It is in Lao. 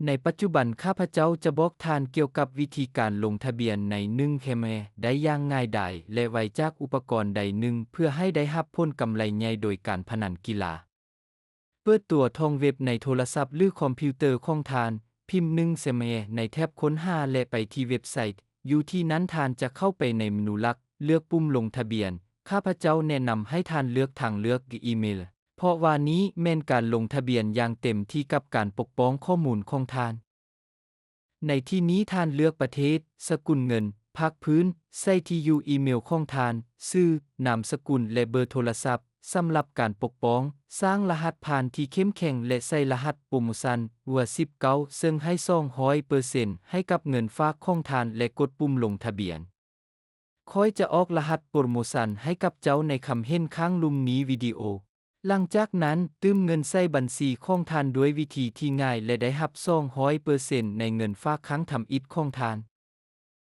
ໃນປັດຈຸບັນ ຂ້າພະເຈົ້າຈະບອກທ່ານກ່ຽວກັບວິທີການລົງທະບຽນໃນໜຶ່ງແຄມແຮໄດ້ຢ່າງງ່າຍດາຍ ແລະ ໄວຈາກອຸປະກອນໃດໜຶ່ງ ເພື່ອໃຫ້ໄດ້ຮັບຜົນກຳໄລໃຫຍ່ໂດຍການພະນັນກິລາ. ເປີດຕົວທອງເວັບໃນໂທລະສັບ ຫຼື ຄອມພິວເຕີຂອງທ່ານ, ພິມໜຶ່ງແຄມແຮໃນແຖບຄົ້ນຫາ ແລະ ໄປທີ່ເວັບໄຊ. ຢູ່ທີ່ນັ້ນທ່ານຈະເຂົ້າໄປໃນເມນູຫຼັກ, ເລືອກປຸ່ມລົງທະບຽນ. ຂ້າພະເຈົ້າແນະນຳໃຫ້ທ່ານເລືອກທາງເລືອກອີເມລ, ເພາະວ່ານີ້ແມ່ນການລົງທະບຽນຢ່າງເຕັມທີ່ກັບການປົກປ້ອງຂໍ້ມູນຂອງທ່ານ. ໃນທີ່ນີ້ທ່ານເລືອກປະເທດ, ສະກຸນເງິນ, ພາກພື້ນ, ໃສ່ທີ່ຢູ່ອີເມລຂອງທ່ານ, ຊື່, ນາມສະກຸນ ແລະ ເບີໂທລະສັບ. ສຳລັບການປົກປ້ອງ, ສ້າງລະຫັດຜ່ານທີ່ເຂັ້ມແຂງ ແລະ ໃສ່ລະຫັດໂປຣໂມຊັນ ຫົວສິບເກົ້າ ເຊິ່ງໃຫ້ສອງຮ້ອຍເປີເຊັນໃຫ້ກັບເງິນຝາກຂອງທ່ານ ແລະ ກົດປຸ່ມລົງທະບຽນ. ຂ້ອຍຈະອອກລະຫັດໂປຣໂມຊັນໃຫ້ກັບເຈົ້າໃນຄຳເຫັນຂ້າງລຸ່ມນີ້ວິດີໂອ. ຫຼັງຈາກນັ້ນ, ຕື່ມເງິນໃສ່ບັນຊີຂອງທ່ານດ້ວຍວິທີທີ່ງ່າຍ ແລະ ໄດ້ຮັບສອງຮ້ອຍເປີເຊັນໃນເງິນຝາກຄັ້ງທຳອິດຂອງທ່ານ.